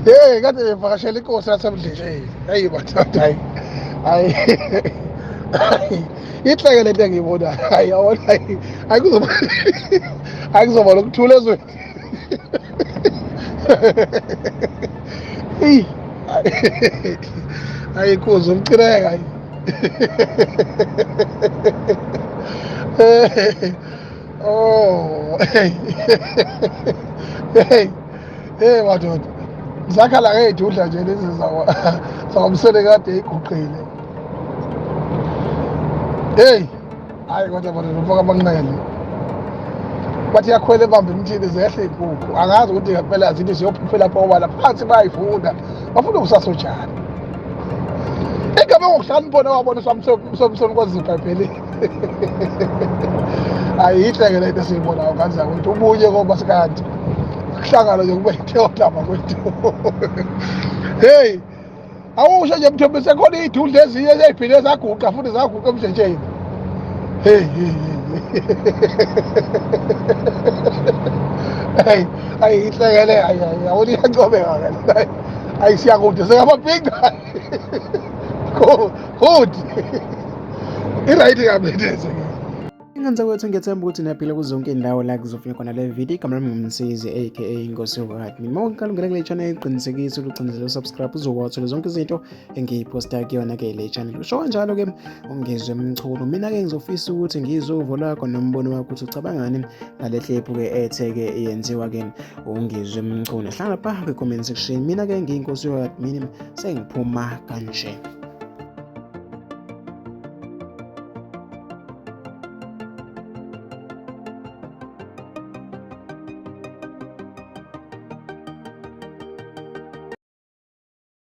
Hey, kade bevakashela inkosi yasemdletsheni. Hey madoda, hayi. Hayi. Inhleke lento engiyibonayo. Hayi yabona hayi. Hayi kuzoba hayi kuzoba lokuthula ezweni. Hey. Hayi inkosi umcineka hayi. Oh, hey. Hey. Hey madoda. Zakhala ngeyidudla nje lezi zakwa zakwamsele kade iguqile. Hey, hayi kodwa madoda mfoka amanqele. Bathi yakhwela ebamba emthini zehle inkukhu. Angazi ukuthi ngempela zithi ziyophuphela phobala phansi bayayifunda. Bafuna ukusasojana. Ingabe ngokuhlakanipha wabona uSamsoni kwazi ibhayibhelini. Ayihle ke lento esiyibonayo ngane zakwethu ubunye komasikandi kuhlangana nje kube yinto kwethu. Hey, awusho nje Mthombi sekhona iy'dudla ezinye eziphinde zaguqa futhi zaguqa emdletsheni. Hey hey hey. Ayi inhlekele ayi ayi yabona iyancomeka ke. Ayi siyakude sekababhinqa. Good. I-right kabi lento ke. Ingane zakwethu ngiyethemba ukuthi niyaphila kuzo zonke iy'ndawo la kuzofika khona le video. Igama lami nguMsizi aka Inkosi Yokuhadi. Mina uma uqala ungena kule channel iqinisekise ukuthi ucinezele usubscribe uzowathola zonke izinto engiyiphosta kuyona-ke le channel. Usho kanjalo-ke uNgizwe Mchunu. Mina-ke ngizofisa ukuthi ngizwe uvo lwakho nombono wakho ukuthi ucabangani ngale clip-ke ethe-ke yenziwa-ke uNgizwe Mchunu. Hlala lapha kwi-comment section. Mina-ke ngiyiNkosi Yokuhadi, mina sengiphuma kanje.